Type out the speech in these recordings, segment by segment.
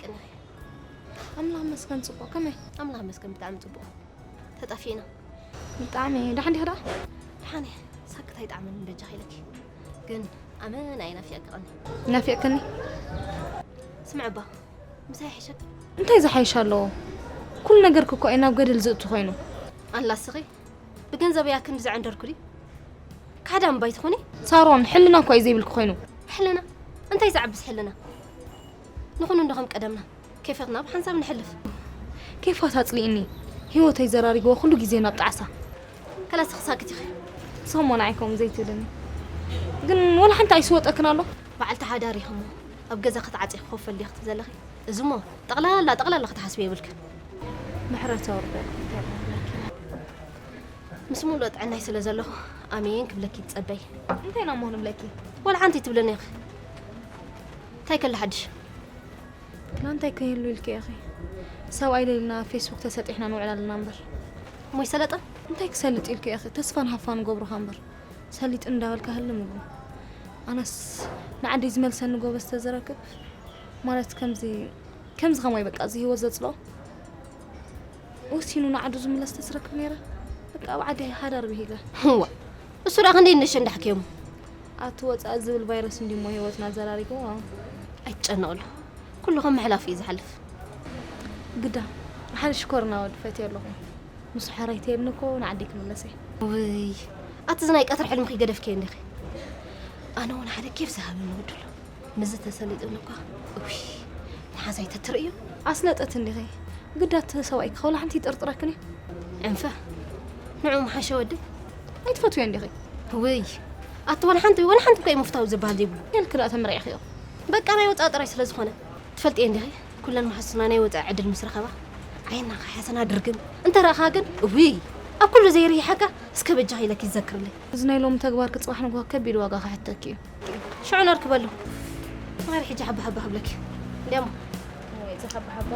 ቅንኺ። ኣምላኽ መስገን ጽቡቕ። ከመይ? ኣምላኽ መስገን ብጣዕሚ ጽቡቕ። ተጣፊእና። ብጣዕሚ ደሓን ዲኺ ደኣ? ደሓን እየ። ሳክት ኣይጥዓመንን በጃኺ ኢለኪ። ግን ኣመና እየ ናፊቐኪ ቀኒ። ናፊቕክኒ? ስምዒ እባ፣ ምሳይ ይሕሸኪ? እንታይ ዝሓይሽ ኣለዎ? ኩሉ ነገርኪ እኮ እዩ ናብ ገደል ዝእቱ ኮይኑ። ኣላ እስኺ፣ ብገንዘብ እያ ክንዲ ዘዕንደርኩ ድዩ? ካሕዳም ባይ ትኾኒ? ሳሮን፣ ሕልና እኮ እዩ ዘይብልኪ ኮይኑ። ሕልና? እንታይ ዝዓብስ ሕልና? ንኹን እንዶ ከም ቀደምና ኬፈትና ብሓንሳብ ንሕልፍ። ኬፋት ኣጽሊእኒ፣ ህይወተይ ዘራሪግዎ ኩሉ ግዜ ናብ ጣዕሳ። ከላስ ክሳክት ኢኺ። ሰሞን ኣይኮም ዘይትብልኒ። ግን ወላ ሓንቲ ኣይስወጠክን ኣሎ። በዓልቲ ሓዳር ኢኺ እሞ ኣብ ገዛ ክትዓጺ ክኸፈል ዲኺ ዘለኺ? እዚ እሞ ጠቕላላ፣ ጠቕላላ ክትሓስቢ የብልክን። ምሕረት ኣውርደልኩም፣ እንታይ ይብለኪ? ምስ ሙሉእ ጥዕናይ ስለ ዘለኹ ኣሜን ክብለኪ ትጸበይ። እንታይ ኢና እሞ ንብለኪ? ወላ ሓንቲ ትብለኒ ኢኺ። እንታይ ከሎ ሓድሽ? ላ እንታይ ከይህሉ ኢልኪ ኢኺ? ሰብኣይ ደሊና ፌስቡክ ተሰጢሕና ንውዕል ኣለና እምበር። እሞ ይሰለጠ? እንታይ ክሰልጥ ኢልኪ ኢኺ? ተስፋን ሃፋን ገብሩኻ እምበር። ሰሊጥ እንዳበልካ ህልም እብሉ። ኣነስ ንዓደይ ዝመልሰኒ ጎበዝ ተዝረክብ፣ ማለት ከምዚ፣ ከምዚ ከማይ በቃ እዚ ህይወት ዘጽልኦ። ወሲኑ ንዓዱ ዝምለስ ተዝረክብ ነይረ። በቃ ኣብ ዓዲ ሓዳር ብሂለ። እዋ፣ እሱ ደኣ ክንደይ ነሸ እንዳሕከሙ። ኣቲ ወጻእ ዝብል ቫይረስ እንዲሞ ህይወትና ዘራሪግዎ። ኣይትጨነቕሉ። ኩሉ ከም ምሕላፍ እዩ ዝሓልፍ። ግዳ፣ ሓደ ሽኮርና ወዲ ፈትየ ኣለኹ። ምስ ሕራይ ተየልኒ እኮ ንዓደይ ክምለስ እየ። ውይ፣ ኣቲ እዚ ናይ ቀትሪ ሕልምኺ ገደፍክዮ እንዲኺ። ኣነ እውን ሓደ ኬፍ ዝሃበኒ ወዲ ኣሎ። ምስዚ ተሰሊጡኒ እኳ፣ ውይ፣ ንሓሳይ ተትርእዮ። ኣስለጠት እንዲኺ። ግዳ እቲ ሰብኣይ ክኸውላ ሓንቲ ይጥርጥረክን እዩ። ዕንፈ፣ ንዑ ምሓሸ ወዲ። ኣይትፈትውዮ እንዲኺ። ውይ፣ ኣቲ ወላ ሓንቲ፣ ወላ ሓንቲ እኮ እዩ ምፍታው ዝበሃል ዘይብሉ። ኢልክ ደኣ ተመሪዕኽዮ። በቃ ናይ ወጻኢ ጥራይ ስለ ዝኾነ። ትፈልጥዮ እንዲኺ፣ ኩለን መሓዙትና ናይ ወጻኢ ዕድል ምስ ረኸባ፣ ዓይንና ከይሓሰና ድርግም እንተ ረኣኻ ግን፣ እውይ፣ ኣብ ኩሉ ዘይርይሓካ፣ እስከ በጃኻ ኢለኪ ዘክርለይ። እዚ ናይ ሎሚ ተግባርኪ ጽባሕ ንግሆ ከቢድ ዋጋ ከሕተኪ እዩ። ሽዑ ነርክበሉ። መኸሪ ሕጂ ሓባ ሓባ ክብለኪ። እንዲያሞ። ወይ፣ እዚ ሓባ ሓባ።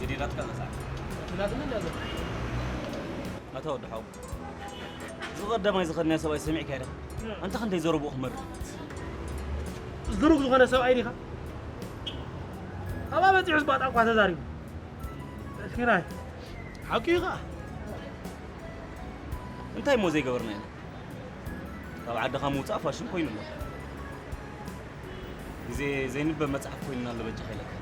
የዲናትካ መጽሓፍ። ኣታ ወዲ ሓው። ዝቐደማይ ዝኸድናዮ ሰብኣይ ሰሚዕካዮ ዲኻ? ኣንታ ክንደይ ዘረብኡ ክመርር። ዝሩግ ዝኾነ ሰብኣይ ዲኻ? ኣብኣ በጺሑስ ባጣ እኳ ተዛሪቡ። እስኪ ራይ። ሓቂ እዩ ኸኣ። እንታይ እሞ ዘይገበርና ኢና? ካብ ዓድኻ ምውጻእ ፋሽን ኮይኑ ኣሎ። ግዜ ዘይንበብ መጽሓፍ ኮይኑና ኣሎ በጃኻ ኢለካ።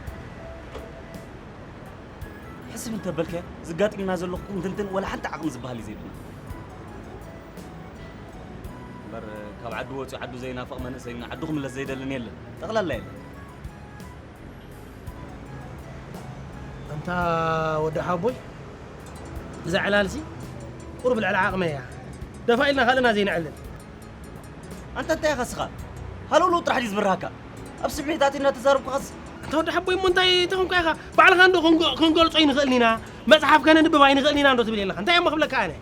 ሕስብ እንተበልካዮ፣ ዝጋጥምና ዘሎ ኩንትንትን ወላ ሓንቲ ዓቕሚ ዝበሃል እዩ ዘይብልና። እምበር ካብ ዓዱ ወጺኡ ዓዱ ዘይናፍቕ መንእሰይ ንዓዱ ክምለስ ዘይደልን የለን። ጠቕላላ የለን። ኣንታ ወዲ ሓቦይ፣ እዛ ዕላልሲ ቁሩብ ልዕሊ ዓቕመይ እያ። ደፋ ኢልና ካልእና ዘይንዕልል። ኣንታ እንታይ ኢኻ እስኻ? ሃለውለው ጥራሕ ድዩ ዝብርሃካ? ኣብ ስምዒት ኣትዩ እናተዛረብኩኻስ። ኣንታ ወዲ ሓቦይ፣ እሞ እንታይ ተኾንካ ኢኻ? ባዕልኻ እንዶ ክንጎ-፣ ክንገልጾ ኣይንኽእልን ኢና። መጽሓፍ ከነንብብ ኣይንኽእልን ኢና እንዶ ትብል የለኻ። እንታይ እሞ ክብለካ ኣነ?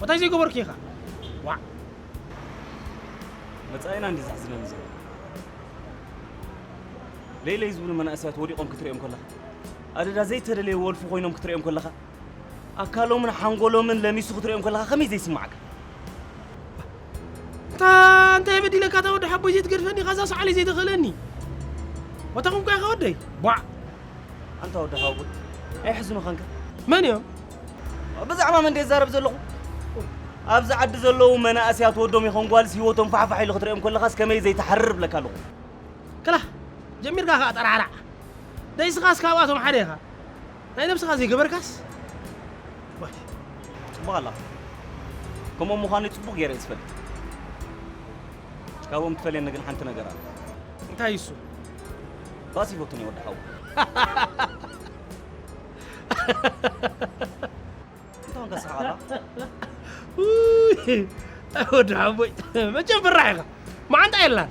እንታይ ዘይገበርኩ ኢኻ? ዋዕ። መጻኢና እንዲ ዘሕዝነኒ ዘሎ። ለይለይ ዝብሉ መናእሰያት ወዲቖም ክትሪኦም ከለኻ፣ ኣደዳ ዘይተደለየ ወልፊ ኮይኖም ክትሪኦም ከለኻ፣ ኣካሎምን ሓንጎሎምን ለሚሱ ክትሪኦም ከለኻ ከመይ ዘይስምዓካ? እታ እንታይ በዲለካ እታ ወዲ ሓቦይ ዘይትገድፈኒ፣ ካዛ ሰዓሊ ዘይተኽእለኒ። ወታ ኹንኳ ኢኻ ወደይ። ቧዕ። ኣንታ ወዲ ሓወቦይ፣ ኣይሕዝኑኻንካ። መን እዮም? ብዛዕባ መን ድየ ዝዛረብ ዘለኹ? ኣብዚ ዓዲ ዘለዉ መናእሰያት ወዶም ይኹን ጓልስ ህይወቶም ፋሕፋሕ ኢሉ ክትሪኦም ከለኻስ ከመይ ዘይትሓርር እብለካ ኣለኹ። ክላ፣ ጀሚርካ ከኣ ጠራዕራዕ። ደይ ስኻስ ካብኣቶም ሓደ ኢኻ። ናይ ነብስኻ ዘይገበርካስ? ዋይ። ጽቡቕ ኣላ። ከምኡ ምዃኑ ጽቡቕ ገይረ እየ ዝፈልጥ። ካብኦም ትፈልየኒ ግን ሓንቲ ነገር ኣላ። እንታይ እሱ? ባስ ይፈቱን እየ ወዲ ሓው። እንታይ ኾንካ ትስሕቕ ኣላ? ውይ፣ ወዲ ሓቦይ፣ መቸም ፍራሕ ኢኻ። መዓንጣ የላን።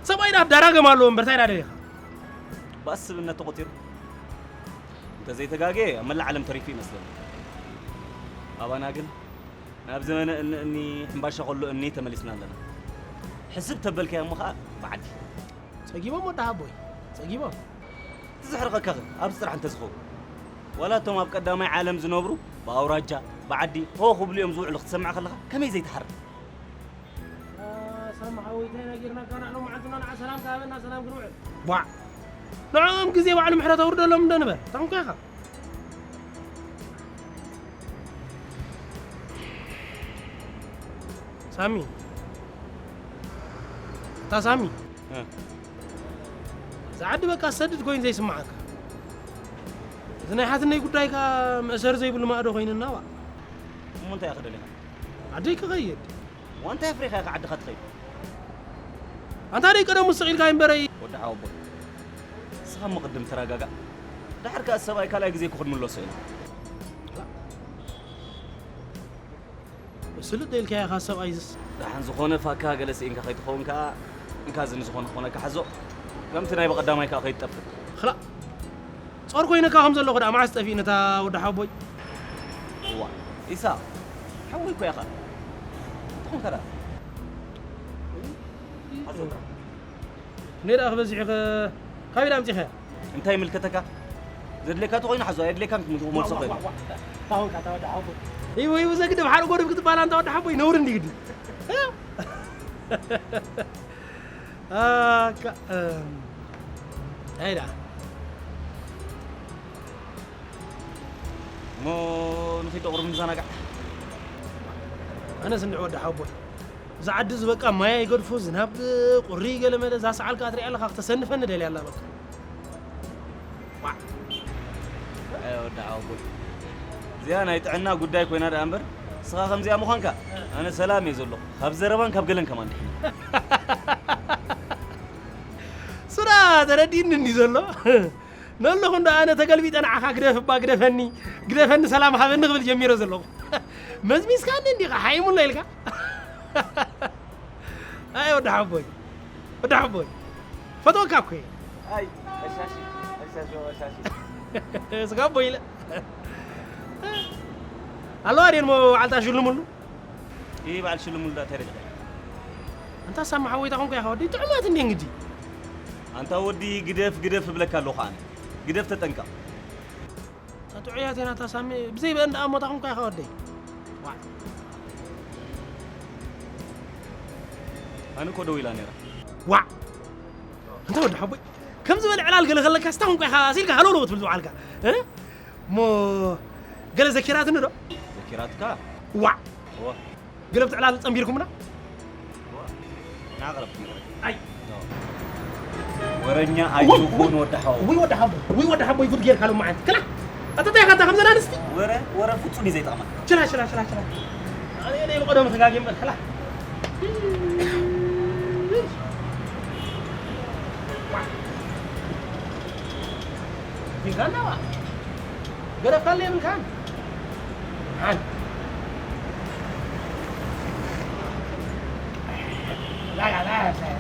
ሰብኣይ ናብ ዳራገም ኣለዎ እምበር፣ እንታይ ደሊኻ? ባስ ስብእነት ተቖጺሩ። እንተዘይተጋግየ፣ ኣብ መላእ ዓለም ተሪፉ ይመስለኒ። ኣባና ግን ናብ ዘመነ እኒ እኒ ሕምባሻ ከሎ እኒ ተመሊስና ኣለና። ሕስብ ተበልካዮ እሞ ኸዓ ብዓዲ። ጸጊቦም ወዲ ሓቦይ፣ ጸጊቦም። እቲ ዘሕርቐካ ኸ ኣብዚ ጥራሕ እንተዝኸውን? ዋላ እቶም ኣብ ቀዳማይ ዓለም ዝነብሩ ብኣውራጃ፣ ብዓዲ፣ ሆ ክብሉ እዮም ዝውዕሉ ክትሰምዕ ከለኻ ከመይ ዘይትሓርቕ? ሳሚ ሓወይ፣ እንታይ ነጊርናካ? ንዓ ሎማዓንቲ ንዓ ሰላም ክሃበና ሰላም ክንውዕል። ቧዕ! ንዕኦም ግዜ ባዕሉ ምሕረት ኣውርደሎም እንዶ ንበል። ታንኳ ኢኻ። ሳሚ። እታ ሳሚ። እ። ዝዓዲ በቃ ሰድድ ኮይኑ ዘይስምዓካ። እዚ ናይ ሓትነይ ጉዳይ ከኣ መእሰሪ ዘይብሉ ማእዶ ኮይንና ዋ። እሞ እንታይ ኢኻ ደሊኻ? ዓደይ ክኸይድ። ዋንታ ኣፍሪኻ ኢኻ ዓድኻ ትኸይድ? ኣንታ ደይ ቀደሙ ስቕ ኢልካ ይንበረይ። ወዲ ሓወቦይ፣ ንስኻ እሞ ቅድም ተረጋጋእ። ድሓር ከኣ ሰብኣይ ካልኣይ ግዜ እኮ ክንምለሶ ኢና። ስልጥ ኢልካ ኢኻ ሰብኣይዝስ። ደሓን ዝኾነ ፋካ ገለ ስኢንካ ከይትኸውን ከኣ፣ እንካ እዚ ንዝኾነ ክኾነካ ሓዞ። ከምቲ ናይ ብቐዳማይ ከኣ ከይትጠፍእ። ኽላእ። ጾር ኮይነካ ከም ዘለኹ ደኣ መዓስ ጠፊእ ነታ ወዲ ሓቦይ? እዋ፣ ኢሳ፣ ሓወይ እኮ ኢኻ። ትኾንካ ደኣ። ሓዞካ። ክንደይ ደኣ ክበዝሕ ኢኸ? ካበይ ደኣ ኣምጺኸያ? እንታይ ይምልከተካ? ዘድልየካ ተኾይኑ ሓዞ፣ ኣየድልየካን ክመልሶ ክእል። ታወካ፣ ታወዳ ሓቦይ። ይቡ፣ ይቡ፣ ዘግድብ ሓረ ጎድፍ ክትበሃል ኣንታ ወዲ ሓቦይ ነውሪ እንዲ ግዲ። ኣካ፣ እም፣ እንታይ ደኣ? እሞ ንኺድ ቁሩብ ንዘናጋዕ። ኣነስ እንድዒ ወዲ ሓቦይ፣ እዚ ዓዲ እዚ በቃ ማይ ኣይገድፎ፣ ዝናብ ቁሪ ገለ መለ፣ እዛ ሰዓል ከኣ ትሪኣ ኣለኻ፣ ክተሰንፈኒ ደልያ ኣላ በቃ። ዋዕ። ኣይ ወዲ ሓቦይ፣ እዚኣ ናይ ጥዕና ጉዳይ ኮይና ደኣ እምበር፣ ንስኻ ከምዚኣ ምዃንካ፣ ኣነ ሰላም እየ ዘለኹ። ካብ ዘረባን ካብ ገለን ከማን ድሒነ። ሱራ ተረዲእኒ እንዲ ዘሎ። ነለኹ እንዶ ኣነ ተገልቢጠ ንዓኻ ግደፍ እባ ግደፈኒ፣ ግደፈኒ ሰላም ሃበኒ ክብል ጀሚረ ዘለኹ። መዝሚዝካኒ እንዲኻ ሓይሙሎ ኢልካ። ኣይ ወዲ ሓቦይ፣ ወዲ ሓቦይ። ፈትወካ እኮ እየ። ኣይ፣ ኣሻሺ፣ ኣሻሺ፣ ኣሻሺ። ስጋ ኣቦይ ኢለ። ኣለዋ ድየን እሞ በዓልታ ሽልሙሉ? ይህ በዓል ሽልሙሉ ዳ ተረድኻ? ኣንታ ሳማ ሓወይታ ኾንኩ ያኻ ወዲ ጥዑማት እንዴ እንግዲ። ኣንታ ወዲ ግደፍ፣ ግደፍ እብለካ ኣለኹ ኣነ። ግደፍ ተጠንቀቕ። ኣታ ጥዑያት ኢና ኣታ ሳሚ፣ ብዘይ በእንዳ ኣሞታ ኾንኩ ያኻ ወደይ። ዋዕ። ኣነ እኮ ደው ኢላ ነይራ። ዋዕ። ኣንታ ወዲ ሓቦይ፣ ከም ዝበለ ዕላል ገለ ከለካ ስታ ኾንኩ ያኻ፣ ሲልካ ሃሎ ሎ ትብል ዝውዓልካ። እ? እሞ ገለ ዘኪራትኒ ዶ? ዘኪራትካ? ዋዕ። እዋ። ገለ ብቲ ዕላል ጸንቢርኩምና? እዋ። ናቕረብ። ኣይ። ወረኛ ኣይትኹን ወዲ ሓወይ። ውይ ወዲ ሓቦይ፣ ውይ ወዲ ሓቦይ ጉድ ጌርካ ሎማዓንቲ። ክላ! ኣታ እንታይ ኢኻ ኣንታ ከምዘን ኣንስቲ? ወረ፣ ወረ ፍጹም እዩ ዘይጠቕማ። ችላ፣ ችላ፣ ችላ፣ ችላ። ኣነ፣ ኣነ ብቐደሙ ተጋግየ እምበር፣ ክላ። ይዛና ዋ። ገደፍካለ የብልካን። ሓን። ላ፣ ላ፣ ላ፣ ላ።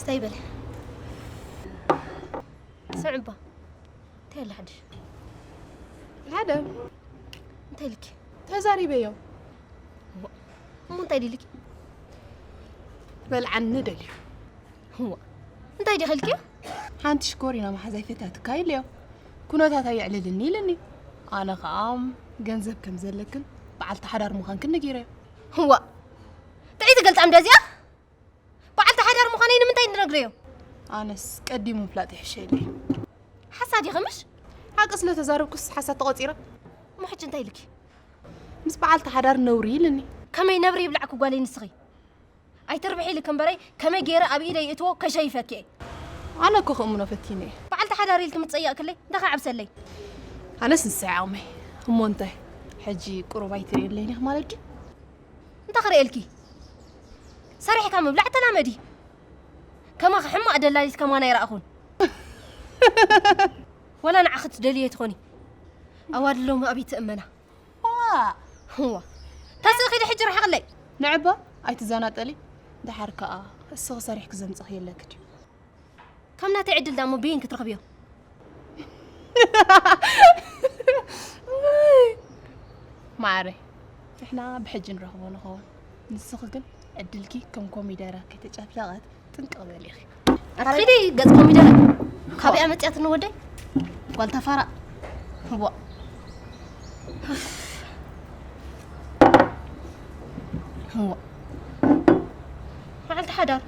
ስታይ በለ። ስምዒ እባ፣ እንታይ ኣሎ ሓድሽ? ሓደ። እንታይ ኢልኪ? ተዛሪበዮ። እሞ፣ እሞ እንታይ ድልኪ? በልዓኒ ደልዩ። እዋ፣ እንታይ ዲኺ ኢልኪዮ? ሓንቲ ሽኮሪና መሓዛይ ፈትያትካ ኢለዮ። ኩነታት ኣየዕልልኒ ኢልኒ። ኣነ ኸኣ ገንዘብ ከም ዘለክን በዓልቲ ሓዳር ምዃንክን ነጊረዮ። እዋ፣ ጥዕይቲ ገልጻም ደዚኣ? በዓልቲ ሓዳር ምዃነይ ንምንታይ ንነግረዮ? ኣነስ ቀዲሙ ምፍላጥ ይሕሸለይ። ሓሳድ ኢኺ ምሽ? ሓቂ ስለ ተዛረብኩስ ሓሳድ ተቖጺረ? እሞ ሕጂ እንታይ ኢልኪ? ምስ በዓልቲ ሓዳር ነውሪ ኢልኒ። ከመይ ነብሪ ይብላዕኪ ጓለይ ንስኺ? ኣይትርብሒ ኢልኪ እምበረይ ከመይ ገይረ ኣብ ኢደይ እእትዎ ከሸይፈኪ እየ። ኣነ እኮ ክእምኖ ፈቲነ እየ። በዓልቲ ሓዳር ኢልኪ ምትጸይቕክለይ እንታይ ከዓብሰለይ? ኣነስ ንሳ እያ ዓቕመይ። እሞ እንታይ? ሕጂ ቁሩብ ኣይትርእየለይን ኢኺ ማለት ድዩ? እንታይ ክርእየልኪ? ሰሪሕካ ምብላዕ ተላመዲ። ከማኺ ሕማቕ ደላሊት ከማን ኣይረኣኹን። ወላ ንዓኺ ትደልየ ትኾኒ። ኣዋልድ ሎሚ ኣበይ ትእመና? ዋ! እዋ። ተስኺ ዶ ሕጂ ርሓቕለይ። ንዕባ፣ ኣይትዘናጠሊ። ደሓር ከኣ እስኺ ሰሪሕኪ ዘምጽኺ የለኪ ድዩ? ከም ናተይ ዕድል ዳሞ ብይን ክትረኽብዮ። ማዕረ፣ ንሕና ብሕጂ ንረኽቦ ንኸውን። ንስኺ ግን ዕድልኪ ከም ኮሚደረ ከይተጨፍለቐት ጥንቅቕ በሊ ኢኺ። ኣትኺዲ ገጽ ኮሚደረ። ካበይ ኣመጽያትኒ ወደይ? ጓል ተፋራ። ህዋ። ህዋ። መዓልቲ ሓዳር።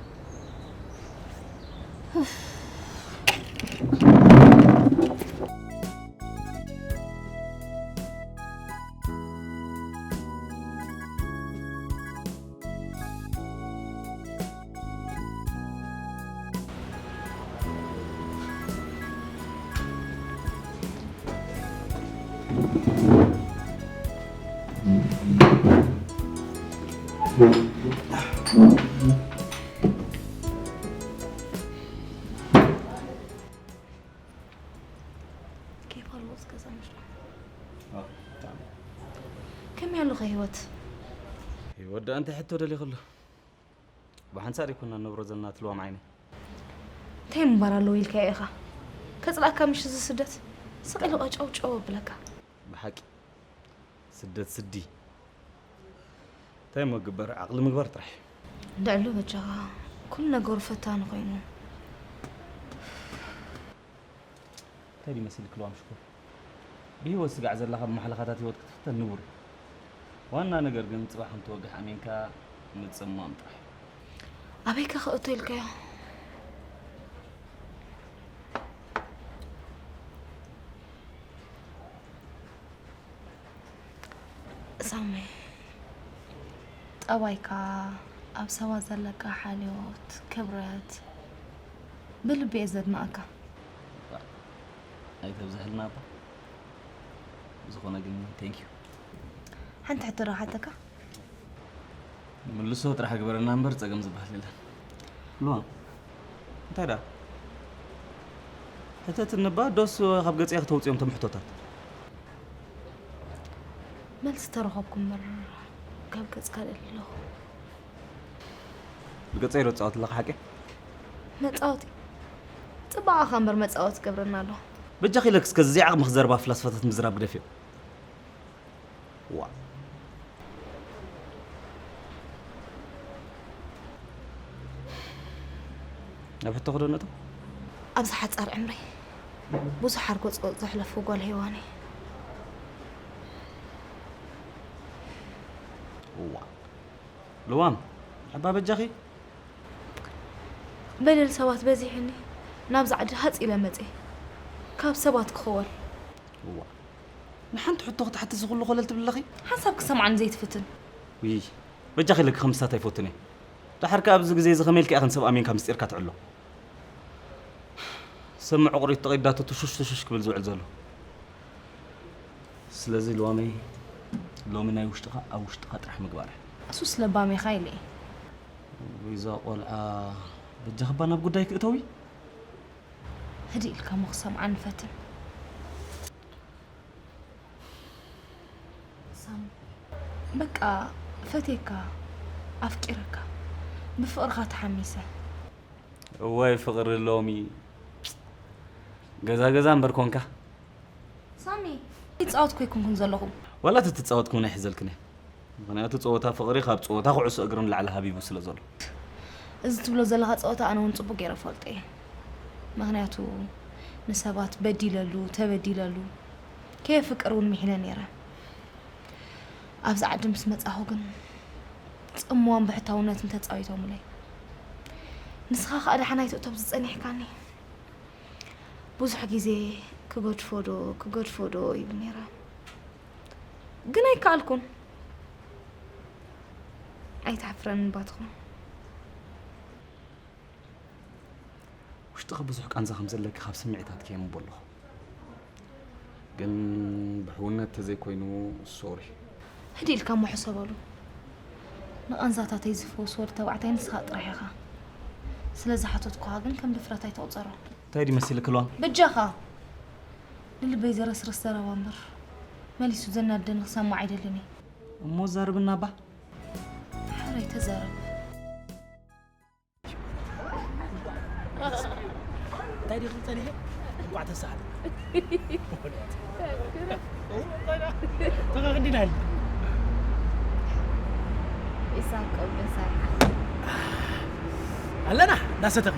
ኬፍ ኣለዎ እዚ ገዛ ምሽ። ኣዎ፣ ብጣዕሚ። ከመይ ኣለኹ ህይወት? ህይወት ደኣ እንታይ ሕቶ ደሊኹ ኣሎ? ብሓንሳእ ዶ ኣይኮና ንነብሮ ዘለና ትልዋም ዓይኒ? እንታይ ምንባር ኣለዎ ኢልካዮ ኢኻ? ከጽላእካ ምሽ እዚ ስደት? ስቕ ኢሉ ቀጨውጨው ኣብለካ። ብሓቂ ስደት ስዲ። እንታይ እሞ ግበር፣ ዓቕሊ ምግባር ጥራሕ እዩ። እንድዕሉ በጃኻ፣ ኩሉ ነገሩ ፈታኒ ኮይኑ። እንታይ ድዩ መሲልክ ልዋም ሽኮር? ብህይወት ስጋዕ ዘለኻ ብማሕለኻታት ህይወት ክትፍተን ንቡር እዩ። ዋና ነገር ግን ጽባሕ ከምትወግሕ ኣሚንካ ምጽማም ጥራሕ እዩ። ኣበይ ከ ክእቶ ኢልካዮ? ሳሚ፣ ጠባይካ፣ ኣብ ሰባት ዘለካ ሓልዮት፣ ክብረት፣ ብልቢ እየ ዘድንቐካ። ኣይተብዝሕልና እባ። ብዝኾነ ግን፣ thank you። ሓንቲ ሕቶ ዶ ክሓተካ? ምልሶ ጥራሕ ግበረና እምበር ጸገም ዝበሃል የለን። ሉዋ፣ እንታይ ደኣ? ሕተትኒ እባ፣ ዶስ ካብ ገጽ እያ ክተውጽኦም እቶም ሕቶታት? መልሲ ተረኸብኩ እምበር ካብ ገጽካ ደሊ ኣለኹ። ብገጸይ ዶ ትጻወት ኣለኻ ሓቂ? መጻወቲ? ጽባቐኻ እምበር መጻወቲ ገብረና ኣሎ። በጃኺ ኢለኪ እስከ እዚ ዓቕሚ ክዘርባ ፍላስፋታት ምዝራብ ግደፍዮ። ዋ። ናብ ሕቶ ክዶ ነቶ? ኣብዚ ሓጻር ዕምረይ ብዙሕ ሓርጎጽጎጽ ዘሕለፉ ጓል ሄዋን እየ። ዋ። ልዋም፣ እባ በጃኺ። በደል ሰባት በዚሕኒ፣ ናብዚ ዓዲ ሃጽ ኢለ መጽየ። ካብ ሰባት ክኽወል። እዋ። ንሓንቲ ሕቶ ክትሓቲ እዚ ኩሉ ኮለል ትብለኺ? ሓንሳብ ክሰምዓኒ ዘይትፍትን። ውይ፣ በጃኺ ኢለኪ ከምስታት ኣይፈቱን እየ። ደሓር ከኣ ኣብዚ ግዜ እዚ ከመይ ኢልካ ኢኽን ሰብ ኣሚንካ ምስጢርካ ትዕሎ? ሰብ መዕቑሪት ተቐይዳቶ ትሹሽ ትሹሽ ክብል ዝውዕል ዘሎ። ስለዚ ልዋመይ፣ ሎሚ ናይ ውሽጥኻ ኣብ ውሽጥኻ ጥራሕ ምግባር። እሱስ ለባም ኢኻ ኢለ እየ። ወይ እዛ ቆልዓ፣ በጃኽባ ናብ ጉዳይ ክእተዊ? ህድእ ኢልካ እሞ ክሰምዓኒ ፈትን። ሳሚ፣ በቃ ፈትየካ፣ ኣፍቂረካ፣ ብፍቕርኻ ተሓሚሰ። እዋይ ፍቕሪ ሎሚ። ገዛ ገዛ እምበር ኮንካ። ሳሚ፣ ይጻወትኩ ኣይኮንኩን ዘለኹ። ዋላ ተትጻወትኩም ናይ ሕዘልክን እየ። ምኽንያቱ ጸወታ ፍቕሪ ካብ ጸወታ ኩዕሶ እግሪ ንላዕሊ ሃቢቡ ስለ ዘሎ። እዚ ትብሎ ዘለኻ ጸወታ ኣነ እውን ጽቡቕ ገይረ እፈልጦ እየ። ምኽንያቱ ንሰባት በዲለሉ፣ ተበዲለሉ፣ ከየፍቅር እውን ምሒለ ነይረ። ኣብዚ ዓዲ ምስ መጻኹ ግን ጽምዋን ብሕታውነትን ተጻዊቶምለይ። ንስኻ ከኣ ደሓን ኣይትእቶ ኣብዚ ጸኒሕካኒ። ብዙሕ ግዜ ክገድፎ ዶ፣ ክገድፎ ዶ ይብል ነይረ። ግን ኣይከኣልኩን። ኣይትሓፍረንን ባትኹም። ውሽጥኺ ብዙሕ ቃንዛ ከም ዘለኪ ካብ ስምዒታትኪ የንብቦ ኣለኹ። ግን ብሕውነት ተዘይኮይኑ፣ ሶሪ። ህድእ ኢልካ እሞ ሕሰበሉ። ንቓንዛታተይ ዝፍውስ ወዲ ተባዕታይ ንስኻ ጥራሕ ኢኻ። ስለ ዝሓተትኩኻ ግን ከም ድፍረት ኣይትቑጸሮ። እንታይ ድዩ መሲልኪ ልዋም? በጃኻ! ንልበይ ዘረስርስ ዘረባ እምበር፣ መሊሱ ዘናድደኒ ክሰምዕ ኣይደልን እየ። እሞ ዛርብና እባ። ሓረ ኣይተዛረብ። እንታይ ዲኺ ጸኒሐ? እንኳዕ ተሳለ። ተኸኽንዲና ኢለ። ኢሳቅ ቆበሳይ። ኣለና እንዳሰተኺ።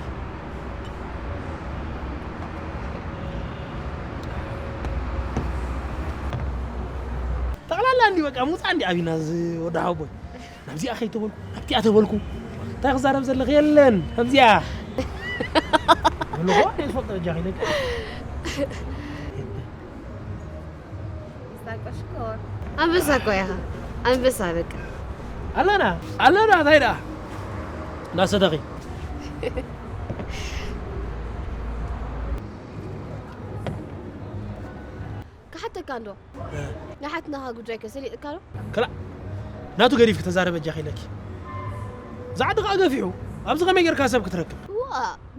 ጠቕላላ እንዲ በቃ ምውፃእ እንዲ ኣቢና ዝወዲ ሓወቦይ። ናብዚኣ ከይተበልኩ ናብቲኣ ተበልኩ። እንታይ ክዛረብ ዘለኺ የለን። ከምዚኣ በልኹ። ናይ ስፖርት ደረጃ ከይደቂ። ይሳቅ ሽኮር። ኣንበሳ እኮ ኢኻ። ኣንበሳ በቃ። ኣለና ኣለና እንታይ ደኣ እናሰተኺ። ክሓተካ እንዶ ናይ ሓትናኻ ጉዳይ ከሰሊጥካ ዶ? ክላእ ናቱ ገዲፍኪ ተዛረበ እጃኺ ኢለኪ። ዝዓዲ ከኣ ገፊሑ። ኣብዚ ከመይ ጌርካ ሰብ ክትረክብ? ዋ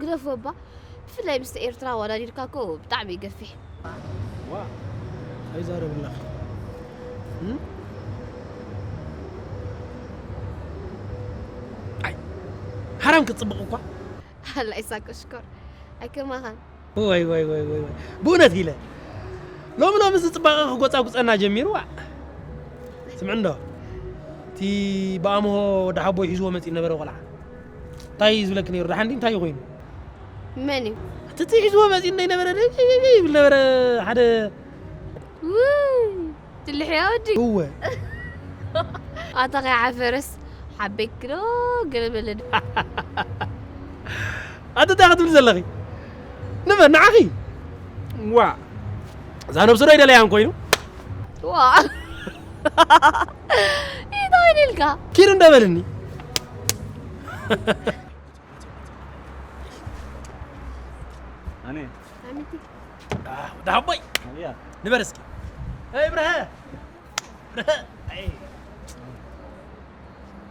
ግደፎ እባ። ብፍላይ ምስ ኤርትራ ኣወዳዲርካ እኮ ብጣዕሚ እዩ ገፊሕ። ዋ ኣይዛረብላኺ። እም? ኣይ ሓራም ክትጽብቕ እኳ ኣላ ኢሳቅ ሽኮር ኣይከማኻን። ወይ ወይ ወይ ወይ ወይ ብእውነት ኢለ ሎሚ ሎሚ እዚ ፅባቐ ክጎፃጉፀና ጀሚሩ። ዋ ስምዕ እንዶ እቲ ብኣምሆ ወዲ ሓቦይ ሒዝዎ መፂኡ ነበረ ቆልዓ እንታይ እዩ ዝብለኪ ነይሩ? ደሓን ድዩ እንታይ እዩ ኮይኑ? መን እዩ? እቲ እቲ ሒዝዎ መፂኡ እንዶ ነበረ ይብል ነበረ ሓደ ውይ ትልሕያ ወዲ እወ ኣታ ከይዓፈረስ ሓበይክዶ ገለ በለ ዶ ኣቲ እንታይ ክትብል ዘለኺ? ንመን ንዓኺ? ዋ እዛ ነብሱ ዶ ኣይደለያን ኮይኑ ዋ እንታይ ኢልካ ኪዱ እንደበልኒ ኣነ ዳቦይ ኣያ ንበር እስኪ ይ ብርሀ ብርሀ ኣይ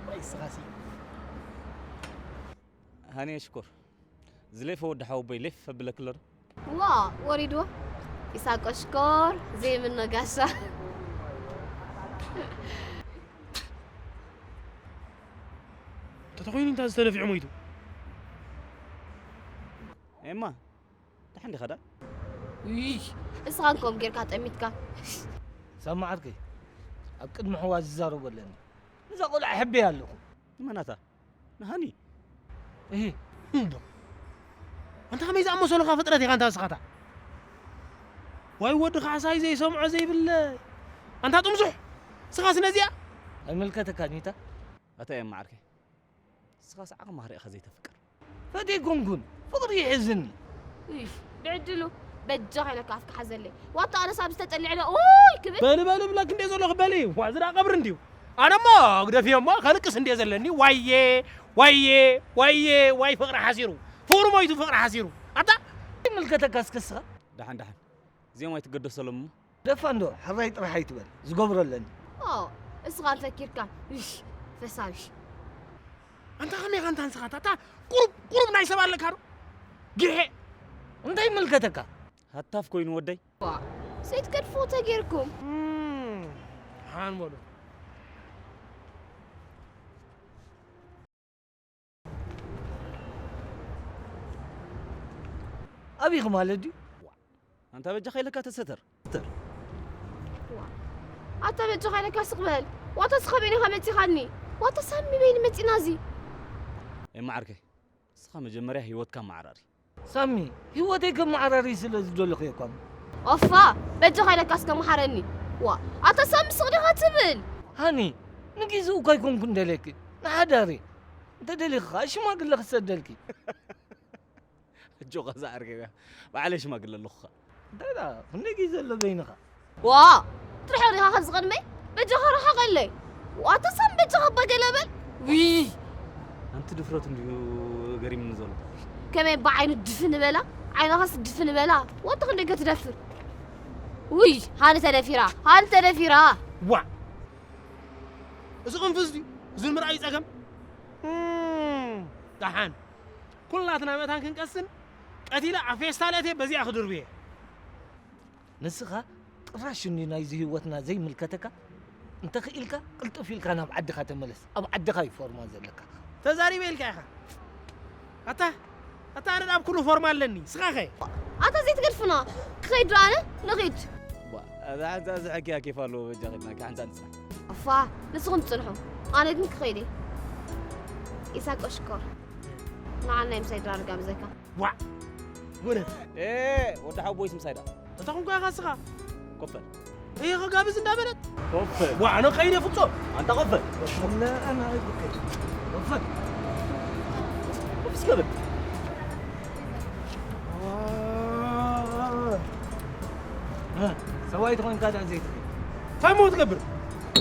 ወይ ስኻሲ ሃኒ ሽኮር ዝሌፈ ወዲ ሓወቦይ ሌፍ ኣብለክሎ ዶ ዋ ወሪድዎ ኢሳቆ ሽኮር ዘይምኖ ጋሻ ተተኾይኑ እንታ ዝተነፊዑ ሞይቱ ኤማ ደሓን ዲኻ ዳ ይሽ እስኻ እንኮም ጌርካ ጠሚትካ ሳማ ዓርከይ ኣብ ቅድሚ ሕዋ ዝዛረቦ ኣለኒ ነዛ ቆልዓ ሕበያ ኣለኹ ንመናታ ንሃኒ እሂ እንዶ ኣንታ ከመይ ዝኣመሰሉኻ ፍጥረት ኢኻ እንታ ስኻታ ዋይ ወዲ ካሕሳይ ዘይሰምዖ ዘይብለ ኣንታ ጥምዙሕ ስኻስ ነዚኣ ኣይምልከተካን እዩ እታ ኣታ ኤማ ዓርከይ ንስኻስ ዓቕምኻ ርኢኻ ዘይተፍቅር ፈትየ ኮንኩን ፍቕሪ ይሕዝኒ እሽ ብዕድሉ በጃኻ ኢለካ ኣፍካ ሓዘለይ ዋታ ኣነስ ኣብ ዝተጠልዕለ ኦይ ክብል በሊ በሊ ብለክ እንደ ዘለኹ በሊ ዋ ዝዳ ቀብሪ እንድዩ ኣነሞ ግደፍዮ እሞ ከልቅስ እንደ ዘለኒ ዋየ ዋየ ዋየ ዋይ ፍቕሪ ሓሲሩ ፍቕሪ ሞይቱ ፍቕሪ ሓሲሩ ኣታ ይምልከተካ እስከ እስኻ ደሓን ደሓን እዚኦም ኣይትገደሰሎም እሞ ደፋ እንዶ ሕራይ ጥራሕ ኣይትበል ዝገብሮ ኣለኒ ኦ እስኻ እንተኪርካ እሽ ፈሳብሽ ኣንታ ከመይ ኢኻ እንታ ንስኻ ኣታ ቁሩብ ቁሩብ ናይ ሰብ ኣለካ ዶ ግሄ እንታይ ይምልከተካ ሃታፍ ኮይኑ ወደይ ዋ ሰይትገድፎ ተጌርኩም ሓን በሉ ኣቢኺ ማለት ድዩ ኣንታ በጃኻ ኢለካ ተሰተር ኣታ በጃኻ ኢለካ ስቕ በል ዋታ ስኻ በይንኻ መጺኻኒ ዋታ ሳሚ በይኒ መጺና እዚ ኤማ ዓርከይ ንስኻ መጀመርያ ህይወትካ መዓራሪ ሳሚ ህይወተይ ከመዓራሪ ስለ ዝደለኹ እየ እኳ ኦፋ በጃኻ ኢለካ እስከ መሓረኒ ዋ ኣታ ሳሚ ስቕ ዲኻ ትብል ሃኒ ንጊዜኡ እኳ ኣይኮንኩ እንደልየኪ ንሓዳር እየ እንተ ደሊኺ ኸዓ ሽማግለ ክሰደልኪ ኣጆኻ ዝዓርከይ ባዕለይ ሽማግለ ኣለኹኻ እንታይ ደኣ ክንደይ ግዜ ዘሎ በይንኻ ዋ ትርሕቕ ዲኻ ካብዚ ቅድመይ በጃኻ ርሓቐለይ ዋታ ሳሚ በጃኻ እባ ገለ በል ውይ ኣንቲ ድፍረቱ እንዲዩ ገሪምኒ ዘሎ ከመይ እባ ዓይኑ ድፍን በላ ዓይንኻስ ድፍን በላ ዋታ ክንደይ ገ ትደፍር ውይ ሃኒ ተደፊራ ሃኒ ተደፊራ ዋ እዚ ቅንፍዝ ድዩ እዚ ንምርኣዩ ጸገም እም፣ ደሓን ኩላትና መታን ክንቀስን ቀቲለ ኣብ ፌስታል እትየ በዚኣ ክድርብየ ንስኻ ጥራሽ እንዲ ናይዚ ህይወትና ዘይምልከተካ እንተኽኢልካ ቅልጥፍ ኢልካ ናብ ዓድኻ ተመለስ። ኣብ ዓድኻ እዩ ፎርማ ዘለካ። ተዛሪበ ኢልካ ኢኻ። ኣታ ኣታ ኣነ ኣብ ኩሉ ፎርማ ኣለኒ። ስኻኸ? ኣታ ዘይትገድፉና። ክኸይድ ዶ ኣነ? ንኺድ። እዛ ሓንሳ ዝሕኪያ ኬፍ ኣለዎ በጃኺ ኢልናኪ ሓንሳ ንጽናሕ። እፋ ንስኹም ትጽንሑ። ኣነ ግን ክኸይድ እየ። ኢሳቆ ሽኮር። ንዓና ምሳይ ድራር ጋብዘካ። ዋዕ! ወረት! ኤ ወዲ ሓቦይስ ምሳይ ዳ። እታ ኹንኳ ኢኻ ስኻ። ኮፈል። እየ ኸጋብዝ እንዳበለት። ኮፈል። ዋዕ! ኣነ ኸይደ ፍጹም። ኣንታ ኮፈል። ወላ ኣነ ኣይብከይ። ኮፈል። ኮፍስ ገበል። ሰብኣይ ትኾንካ ዳ ዘይትኽእል። እንታይ ሞ ትገብር?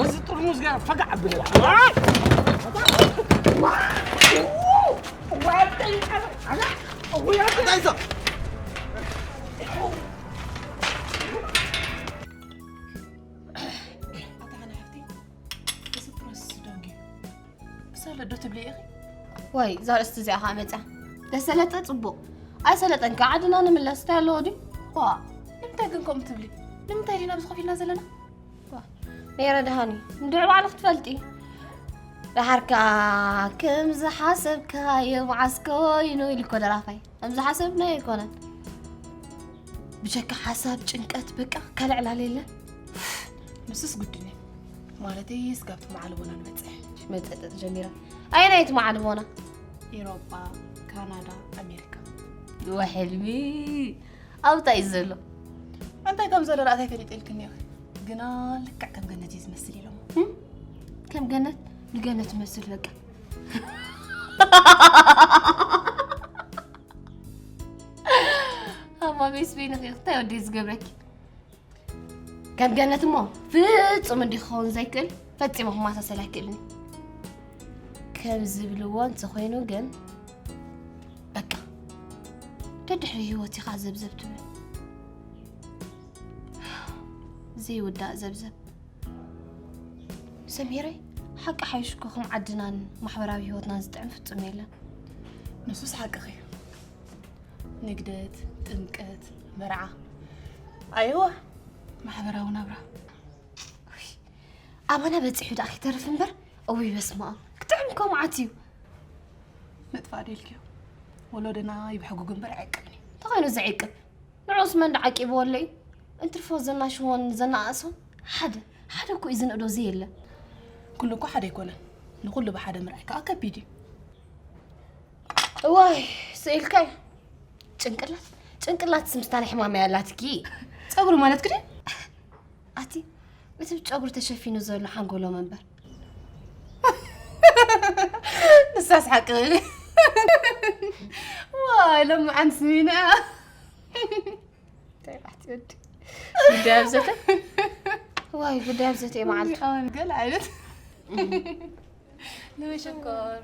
ወዚ ጥርሙዝ ጋር ፈጋዕ ኣብለካ። ዋይ እዛ ርእስቲ እዚኣ ከዓ መፅያ። ደሰለጠ ፅቡቕ ኣይሰለጠን ከዓ ዓድና ንምለስ እንታይ ኣለዎ ድዩ? ዋ ንምንታይ ግን ከምኡ ትብሊ? ንምንታይ ዲና ኣብዚ ኮፍ ኢልና ዘለና? ነይረ ደሃኒ እንድዒ ባዕልኺ ትፈልጢ። ደሓር ከዓ ከምዚ ሓሰብካዮ መዓስ ኮይኑ ኢሉ እኮ ደራፋይ። ከምዚ ሓሰብናዮ ኣይኮነን። ብጀካ ሓሳብ ጭንቀት በቃ ካልዕ ዕላል የለን። ንሱስ ግድን እዩ ማለተይ ስጋብ ትመዓልቦና ንበፅሕ። መፀጠጥ ጀሚራ ኣየናይቲ መዓልቦና? ኤሮጳ፣ ካናዳ፣ ኣሜሪካ። ወሕልሚ ኣብታ እዩ ዘሎ። እንታይ ከም ዘሎ ርኣታይ ፈሊጠ ኢልክኒ ኢኺ። ግና ልክዕ ከም ገነት እዩ ዝመስል ኢሎሞ። ከም ገነት ንገነት ትመስል በቃ። ኣማ ቤስ በይንኺ እንታይ ወዲ ዝገብረኪ? ከም ገነት እሞ ፍጹም እንዲ ክኸውን ዘይክእል ፈጺሙ ክመሳሰል ኣይክእልን እዩ። ከም ዝብልዎ እንተኾይኑ ግን በቃ ደድሕሪ ህይወት ኢኻ ዘብዘብ ትብል ዘይውዳእ ዘብዘብ። ሰሚረይ ሓቂ ሓይሽኮ ከም ዓድናን ማሕበራዊ ህይወትናን ዝጥዕም ፍጹም የለን። ንሱስ ሓቅኺ እዩ። ንግደት፣ ጥምቀት፣ መርዓ፣ ኣይዋ ማሕበራዊ ናብራ። ኣባና በፂሑ ደኣ ከይተርፍ እምበር እውይ በስመኣም ክጥዕም እኮ መዓት እዩ። ምጥፋእ ደልክዮ ወለዶና ይብሕጉግ እምበር ኣይዕቅብን እዩ። ተኾይኑ ዘዕቅብ ንዑስ መን ደዓቂብዎ ኣሎ እዩ። እንትርፎ ዘናሽዎን ዘናኣእሶን ሓደ ሓደ እኮ እዩ ዝንእዶ ዘየለ። ኩሉ እኮ ሓደ ኣይኮነን። ንኹሉ ብሓደ ምርኣይ ከዓ ከቢድ እዩ። እዋይ ስኢልካዮ ጭንቅላት ጭንቅላት ስምስታን ሕማም ያላትኪ። ፀጉሪ ማለት ግዲ ኣቲ እቲ ብጨጉሪ ተሸፊኑ ዘሎ ሓንጎሎም እምበር ንሳስ ሓቂ ዋይ ሎምዓንቲ ስሚና እንታይ ባሕቲ ወዲ ጉዳይ ኣብዘተ ዋይ ጉዳይ ኣብዘተ እየ መዓልቲ ገለ ዓይነት ንመሸኮር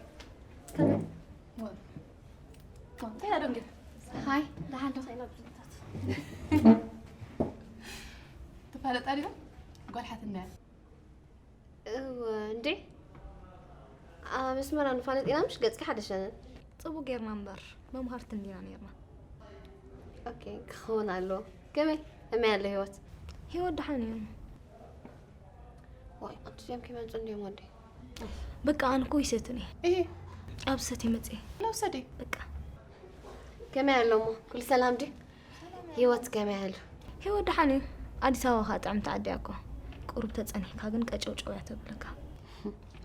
እንታይ ኣደንግር ሃይ ደሓን ዶ ኸይና ብዙታት ትፋለጣ ዲኹም ጓል ሓትና እያ እወ እንዴ ኣመስመራ ንፋለጥ ኢና ምሽ ገፅኪ ሓደሸንን ፅቡቅ ጌርና እምበር መምሃርቲ እንዲና ኔርና ኦኬ ክኸውን ኣለዎ ከመይ ከመይ ኣሎ ህይወት ህይወት ደሓን እዩ ዋይ ኣንቱ ዚኦም ከይመፁ እንዲዮም ወዲ በቃ ኣነ እኮ ይሰትን እየ እህ ኣብ ሰት ይመፅእ ለውሰዲ በቃ ከመይ ኣሎ እሞ ኩሉ ሰላም ድዩ ህይወት ከመይ ኣሎ ህይወት ደሓን እዩ ኣዲስ ኣበባ ከዓ ጥዕምቲ ዓዲ እያ እኮ ቁሩብ ተፀኒሕካ ግን ቀጨውጨው እያ ተብለካ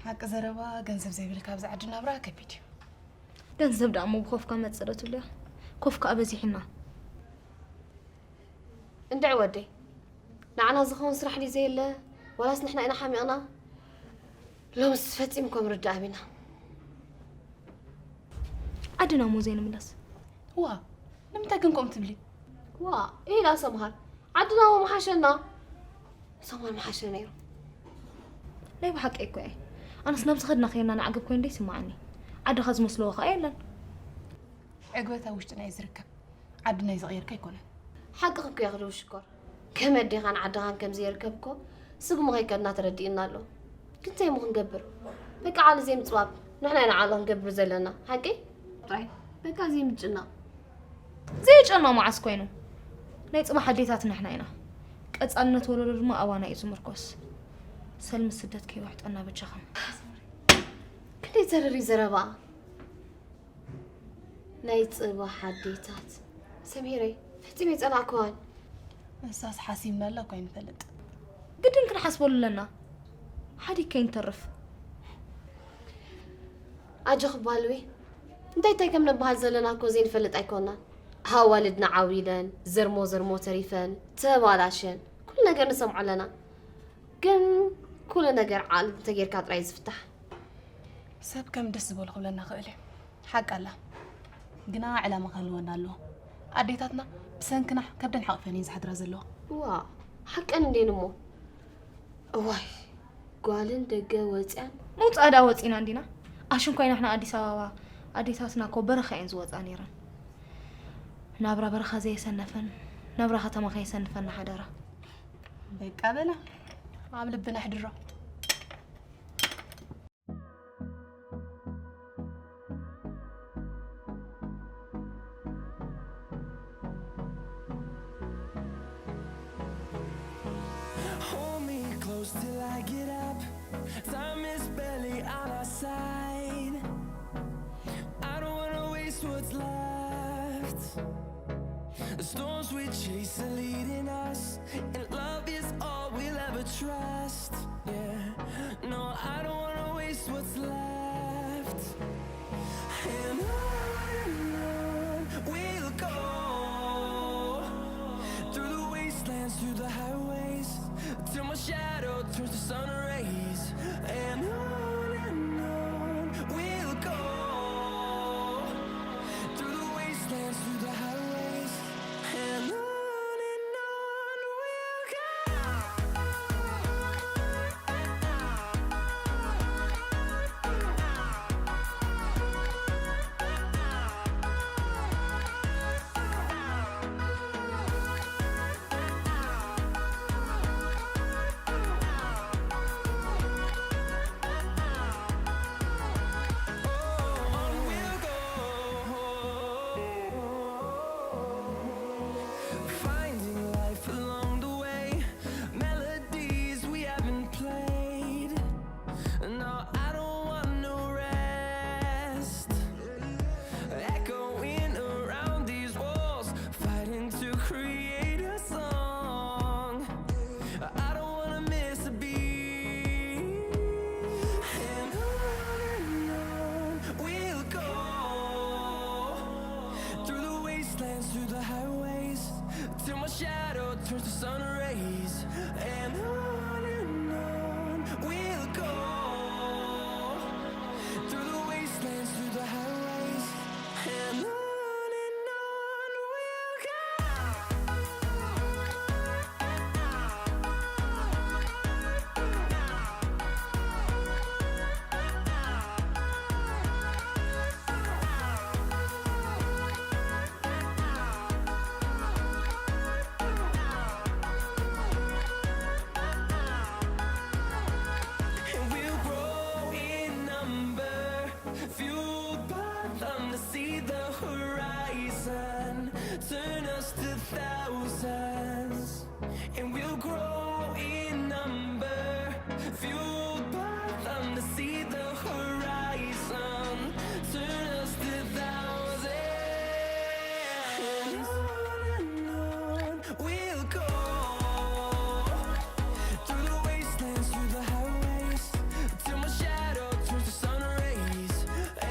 ሓቂ ዘረባ ገንዘብ ዘይብልካ ኣብዚ ዓዲ ናብራ ከቢድ እዩ ገንዘብ ደኣ እሞ ብኮፍ ከመፅእ ዶ ትብልዮ ኮፍ ከዓ በዚሕና እንድዒ ወደይ ንዓና ዝኸውን ስራሕ ድዩ ዘየለ ዋላስ ንሕና ኢና ሓሚቕና ሎምስ ፈጺምኩም ርዳእ ኣቢና ዓድና እሞ ዘይንምለስ ዋ ንምንታይ ግን ከምኡ ትብሊ ዋ ኢላ ሰምሃር ዓድና እሞ ምሓሸና ሰምሃር ምሓሸ ነይሩ ናይ ብሓቂ እኮ እየ ኣነስ ናብ ዝኸድና ከየና ንዓገብ ኮይኑ ዶ ይስምዓኒ ዓድኻ ዝመስልዎ ኸኣ የለን ዕግበት ኣብ ውሽጥና እዩ ዝርከብ ዓድና እዩ ዝቕየርካ ኣይኮነን ሓቅኺ እኮ እያ ክድው ሽኮር ከመ ኣዴኻን ዓድኻን ከም ዘየርከብኮ ስግሙ ከይከድና ተረዲእና ኣሎ ግን እንታይ እሞ ክንገብር በቃ ዓሊ ዘይምፅባብ ንሕና ኢና ዓሊ ክንገብር ዘለና ሓቂ ጥራይ በቃ ዘይምጭናቕ ዘይጨና መዓስ ኮይኑ ናይ ፅባሕ ኣዴታት ንሕና ኢና ቀፃልነት ወለዶ ድማ ኣባና እዩ ዝምርኮስ ሰልሚ ስደት ከይወሕጠና በጃኹም። ክንደይ ዘርር እዩ ዘረባ ናይ ጽባሕ ኣዴታት። ሰሚረይ፣ ፈጺመ ኣይጸላእክዋን። ንሳስ ሓሲብናላ እኮ ኣይንፈልጥ። ግድን ክንሓስበሉ ኣለና። ሓዲግ ከይንተርፍ። ኣጆኺ ጓልዊ፣ እንታይ እንታይ ከም ነበሃል ዘለና እኮ ዘይንፈልጥ ኣይኮናን። ኣዋልድና ዓው ኢለን፣ ዘርሞ ዘርሞ ተሪፈን፣ ተባላሸን፣ ኩሉ ነገር ንሰምዖ ኣለና። ግን ኩሉ ነገር ዓል እንተጌርካ ጥራይ ዝፍታሕ። ሰብ ከም ደስ ዝበሎ ክብለና ክእል እዩ። ሓቂ ኣላ። ግና ዕላማ ክህልወና ኣለዎ። ኣዴታትና ብሰንክና ከብደን ሓቒፈን እየን ዝሓድራ ዘለዋ። ዋ፣ ሓቀን እንዴን እሞ። እዋይ፣ ጓልን ደገ ወፅያን። ምውፃእ ደኣ ወፂና እንዲና። ኣሽንኳይ ንሕና ኣዲስ ኣበባ ኣዴታትና እኮ በረኻ እየን ዝወፃ ነይረን። ናብራ በረኻ ዘየሰነፈን፣ ናብራ ከተማ ከየሰንፈና ሓደራ። በቃ በላ፣ ኣብ ልብና ኣሕድሮ። Hold me close till I get up. Time is barely on our side. I don't wanna waste what's left. The storms we chase are leading us, and love is all we'll ever trust. Yeah, no, I don't wanna waste what's left. And on and on we'll go, through the wastelands, through the highways, till my shadow turns to sun rays. And on and on we'll go, through the wastelands, through the highways, and on and on we'll go. On we'll go, finding life along the way, melodies we haven't played. No, I don't want no rest. Echoing around these walls, fighting to create a song. I don't wanna miss a beat. And on and on we'll go, through the wastelands, through the highways, till my shadow turns to sun rays. And on and on we'll go, through the wastelands, through the highways, and on and on we'll go. And we'll grow in number, fueled by them to see the horizon, turn us to thousands. And we'll grow in number, fueled by them to see the horizon, turn us to thousands. And on and on we'll go, through the wastelands, through the highways, till my shadow turns to sun rays.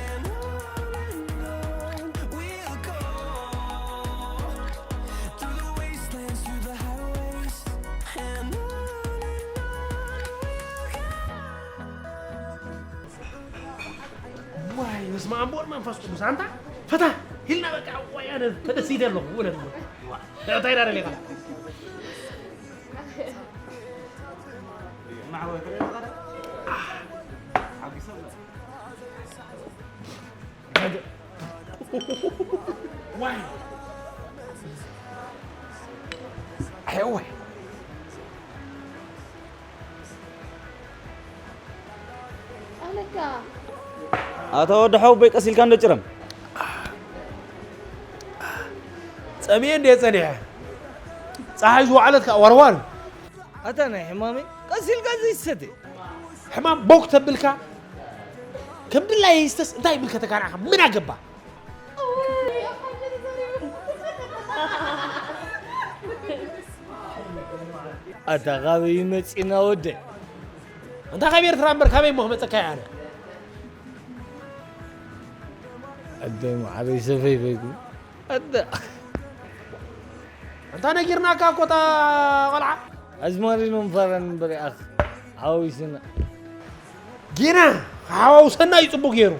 And on and on we'll go, through the wastelands, through the highways, and on and on we'll go. ዋይ፣ በስመ አብ ወወልድ መንፈስ ቅዱስ። አንተ ፈታ ሂልና በቃ። ዋይ፣ አነ ተደስይደ ኣለኹ፣ እውነት ነው። ዋ፣ እንታይ ዳረ ሌላ? ዋይ። ኣይ፣ ዋይ። ኣለካ። ኣታ ወዲ ሓወቦይ፣ ቀስ ኢልካ እንዶ ጭረም። ጸሚኤ እንደ ጸኒሐ። ጸሓይ ዝወዓለት ከኣ ዋርዋር። ኣታ ናይ ሕማመይ፣ ቀስ ኢልካ ዘይትሰቲ። ሕማም ቦክ ተብልካ ከም ድላይ ይስተስ እንታይ ይብልካ ተካናዕካ ምን ኣገባ። ኣታ ካበይ መፂና ወደ? ኣንታ ካብ ኤርትራ እምበር ካበይ እሞ ክመፀካ እየ ኣነ። ኣደ ማዕረይ ሰፈይ ፈይኩ ኣደ። ኣንታ ነጊርናካ እኮ እታ ቆልዓ። ኣዝማሪኖን ፋራን እምበር ይኣኽ ሓዊስና። ጌና ክሓዋውሰና እዩ ጽቡቅ ገይሩ።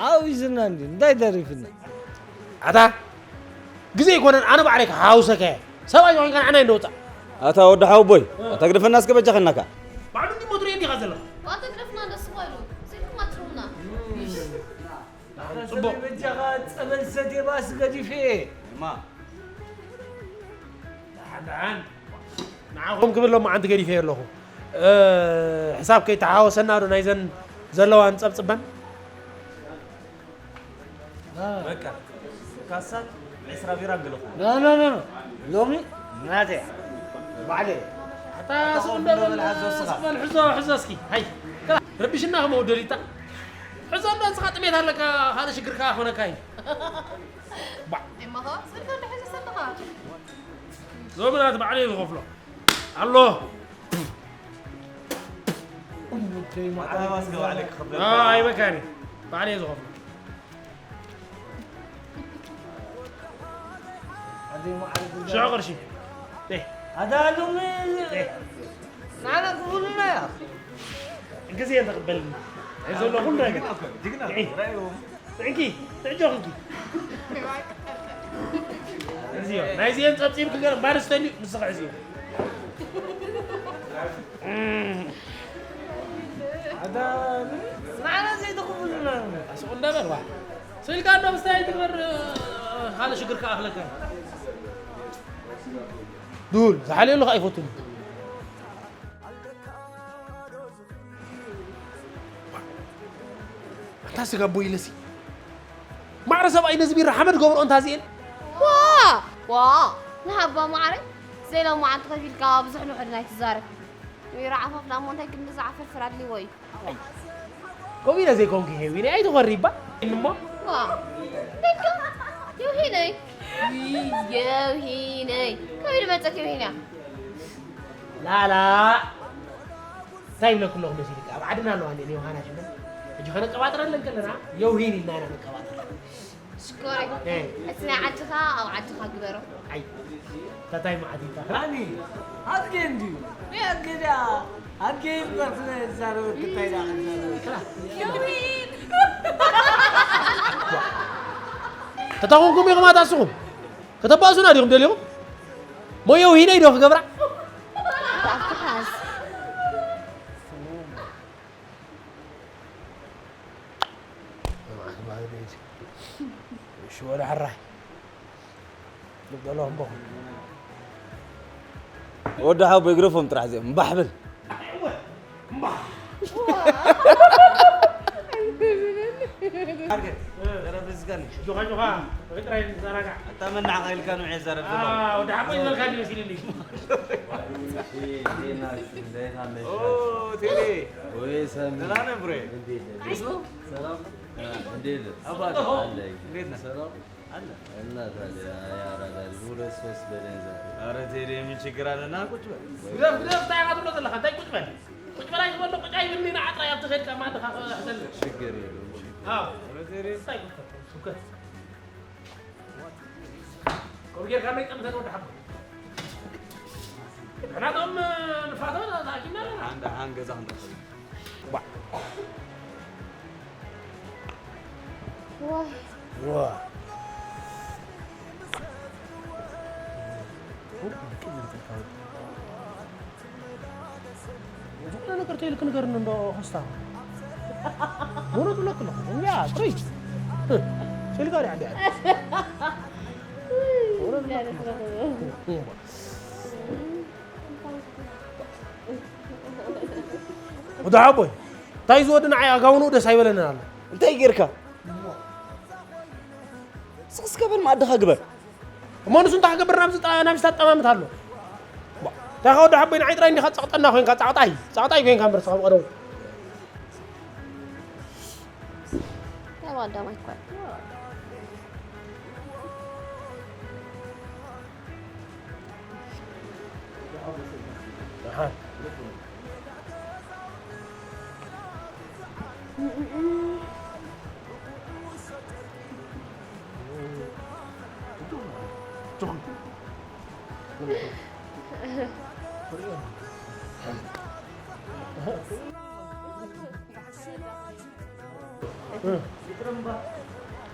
ሓዊስና እንዲ እንታይ ተሪፍና? ኣታ ግዜ ኣይኮነን ኣነ ባዕለይ ክሓውሰካ እየ። ሰብኣይ ኮይንካ ንዓና እንደወጻእ። ኣታ ወዲ ሓወቦይ ኣታ ግደፈና እስከ በጃኸናካ። ባዕሉ እንዲ ሞትሩ እንዲኻ ዘለኻ። ኣታ ግደፍና እንደሱ ባይሉ ስልኩም ኣትሩና። ጽቡቅ። በጃኻ ጸበል ሰትየ ባስ ገዲፈ። እማ። ደሓን ደሓን። ንዓኹም ክብል ሎማዓንቲ ገዲፈ ኣለኹ። እ፣ ሕሳብ ከይተሓወሰና ዶ ናይዘን ዘለዋ ንጸብጽበን? በቃ፣ ካሳት ዕስራ ቢራ እንግልኹ። ኖ፣ ኖ፣ ኖ፣ ኖ። ሎሚ ናተይ እያ። ባዕለይ እየ። ኣታ ስቕ እንዶ በል፣ ሓዞ እስኻ። ስቕ በል፣ ሕዞ፣ ሕዞ እስኪ። ሃይ። ረቢሽና ከመኡ ደሊታ። ሕዞ እንዶ እስኻ ጥሜት ኣለካ፣ ካልእ ሽግር ከኣ ኮነካ እዩ። ባ። እማኻ፣ ስልካ እንዶ ሒዘ ሰለኻ። ሎሚ ናቲ ባዕለይ እየ ዝኸፍሎ። ኣሎ። ኣታ ባስከ ባዕለይ ክኸፍለልካ። ኣ፣ ኣይበካኒ። ባዕለይ እየ ዝኸፍሎ። ኣደይ ማዕረ ሽዑ ቅርሺ። እ። ኣታ ሎሚ እ። ንዓና ክቡሉና እያ። ግዜ ተቕበልኒ። እዚ ዘሎ ኩሉ ነገር። ጅግና፣ እ። ራእዩ። ጥዕንኪ፣ ጥዕጆኽንኪ። እዚዮ፣ ናይዚኦም ጸብጺብኪ ገለ ባር ስተልዩ፣ ንስኻ እዚዮ። ኣታ ንዓና ዘይተኽብሉና። ኣስቑ እንዳበል፣ ዋ። ስኢልካ እንዶ ምስታይ ትግበር፣ ካልእ ሽግር ከኣኽለካ። ዱል፣ ዝሓልየሉ ከኣ ኣይፈቱን። ኣታ ስጋ ቦይ ኢለሲ። ማዕረ ሰብኣይ ነዚ ቢራ ሓመድ ገብሮ እንታ እዚኤን። ዋ! ዋ! ንሃባ ማዕረ ዘይሎም መዓልቲ ከፊልካ ብዙሕ ንውሕድ ናይ ትዛረብ። ቢራ ዓፋፍላ እሞ እንታይ ክንዲ ዝዓፈር ፍር ኣድልዎ እዩ። ከምኡ ኢለ ዘይኮንኩ ሄዊነ ኣይትኾሪ እባ። እሞ ዋ! ደቂ የውሂነይ። የውሂነይ። ከመይ ድመጸት የውሂንያ? ላላ። እንታይ ይብለኩ ኣለኹ መሲልካ? ኣብ ዓድና ኣለዋ እንዴ ዮሃና ሽመን? ሕጂ ከነቀባጥረለን ከለና የውሂን ኢልና ኢና ነቀባጥረለን። ሽኮረይ። እ። እቲ ናይ ዓድኻ ኣብ ዓድኻ ግበሮ። ኣይ፣ ታታይ መዓት ይታ። ራኒ፣ ኣድጌ እንድዩ። ኣድጌ ድያ? ኣድጌ ይበል ስለ ዝዛረበ ክታይ ድያ? የውሂን። ተታኾንኩም ኢኹም ኣታስኹም? ከተባእሱና ዲኹም ደሊኹም? ሞዮ ውሂነይ ዶ ክገብራ? ኣትሓዝ። እሺ፣ ወደ ሕራይ። ልብደሎ እምቦ። ወዲ ሓቦይ ግረፎም ጥራሕ እዚኦም። እምባሕ በል። ኣጆኻ፣ ኣጆኻ፣ ወይ ጥራይ ንዘናጋዕ። ኣታ መናዕቕ ኢልካ ንውዒ ዘረብ ዘሎ። ኣዎ፣ ወዲ ሓቦይ ዝበልካ እንዲ መሲልኒ። ኦ፣ ቴሌ። ወይ ሰሚ። ደህና ነህ ብሬ? እንዴት ነህ? ሰላም? እንዴት ነህ? አባት። አለ። እንዴት ነህ? ሰላም? አለ። እና ታዲያ ያራዳ ልጅ ሁለት ሶስት በለኝ ዛሬ። ኧረ ቴዲ ምን ችግር አለ? ና ቁጭ በል። ግደፍ፣ ግደፍ፣ እንታይ ኢኻ ትብሎ ዘለኻ? እንታይ ቁጭ በል? ቁጭ በል ኣይትበሎ፣ ቁጭ ኣይብልኒ፣ ንዓ ጥራይ ኣብቲ ከድካ ማዕድኻ ክሕዘልና። ችግር የለውም፣ ችግር። አዎ። ኧረ ቴዲ። እንታይ ቁጭ በል? ስብከት። ከምኡ ጌርካ መይ ጠምተን ወዲ ሓቦ። ንሕና እቶም ንፋቶ ተኣኪብና ኣለና። ሓን ደሓን ገዛ ክንረኽብ። ዋ። ዋ። ዝኾነ ነገር ተይልክ ንገርኒ እንዶ ኾስታ። እውነት ብለክ ኣለኹ። እንዲያ፣ ጥሩይ። ሴልካ ዲያ፣ እንዲያ። እውነት ብለክ ኣለኹ። ወዲ ሓቦይ፣ እንታይ ዝወዲ ንዓይ ኣጋውንኡ ደስ ኣይበለንን ኣሎ። እንታይ ጌርካ? ስቕ እስከ በል መኣድኻ ግበር። እሞ ንሱ እንታይ ክገብር ናብዚ ጠ-፣ ናብዚ ተጠማምት ኣሎ? ባ፣ እንታይ ከ ወዲ ሓቦይ ንዓይ ጥራይ እንዲኻ ጸቕጠና ኮይንካ፣ ጸቕጣይ፣ ጸቕጣይ ኮይንካ እምበር፣ ስኻ ብቐደሙ። ናይ ቀዳማይ እኮ።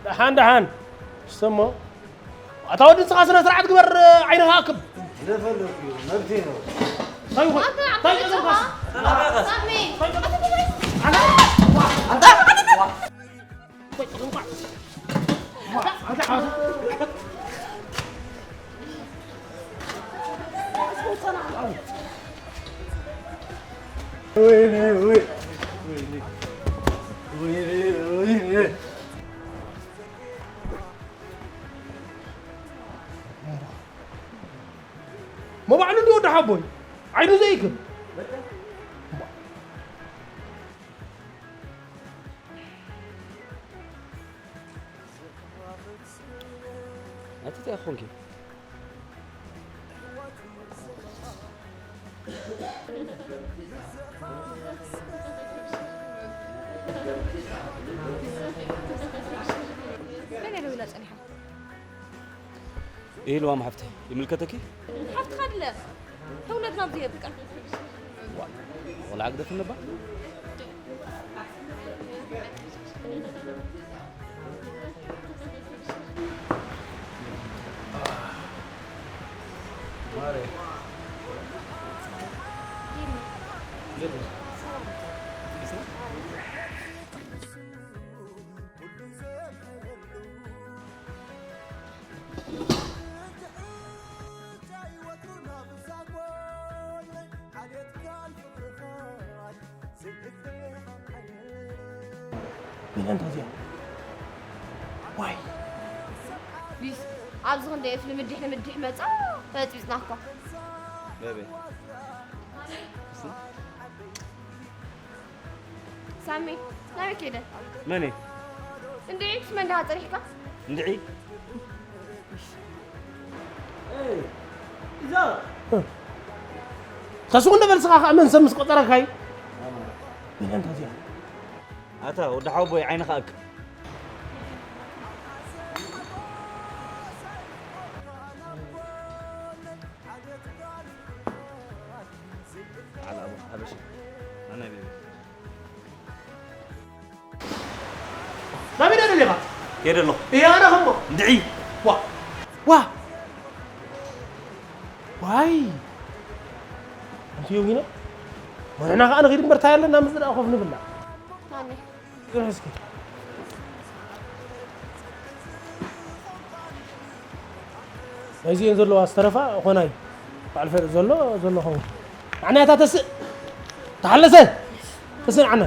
ደሓን ደሓን። ስሞ፣ ኣታ ወዲ ንስኻ ስነ ስርዓት ግበር፣ ዓይንኻ ኣክብ። ዝፈለኩ እዩ፣ መብተይ ነው። እንታይ ይኹን? ኣታ እንታይ ይገርምካ? ሳሚ! ኣታ! ወይኔ፣ ወይ-፣ ወይኔ፣ ወይኔ፣ ወይኔ። መባዕሉ እንዲ ወዲ ሓቦይ፣ ዓይኑ ዘይክብ። ኣቲ እንታይ ኮንኪ? መን እየ ደዊላ ጸኒሓ? ኢልዋም ሓፍተይ፣ ይምልከተኪ? ሓፍትኻ ድለ፣ ተውለድና ኣብዚ የብቃ። ዋ፣ ቆልዓ ግደፍ ነባ። ሚልዮን ተዚኣ። ዋይ። ቢስ፣ ኣብዚ ክንደይ እፍ ንምድሕ ንምድሕ መጻ፣ በጥቢጽና እኮ። በበይ? ሳሚ፣ ናበይ ከይደ? መን? እንድዒ፣ ምስ መን ደኣ ጸኒሕካ? እንድዒ? እዛ። ከስኡ እንደ በልስኻ ኸኣ መን ሰብ ምስ ቆጸረካ እዩ? ሚልዮን ተዚኣ። ኣታ ወዲ ሓወቦይ ዓይንኻ ኣክ። ዓላ ኣቡ ሓበሻ። ኣና ቤቢ። ናበይ ደኣ ደሊኻ? ከይደ ኣለኹ። እያ፣ ኣነ ኸሞ። እንድዒ። ዋ። ዋ። ዋይ። ኣንቲ ዮጊኖ። ወንሕና ኸኣ ንኺድ እምበር ታይ ኣለና፣ ምስ ደኣ ኮፍ ንብላ። ኣሜን። ጽንሕ እስኪ። ናይዚኤን ዘለዋ ዝተረፋ ኾናይ። በዓል ፈርእ ዘሎ፣ ዘሎ ኸውን። ንዓና እታ ተስእ። ተሓለሰ። ተስእ ንዓና።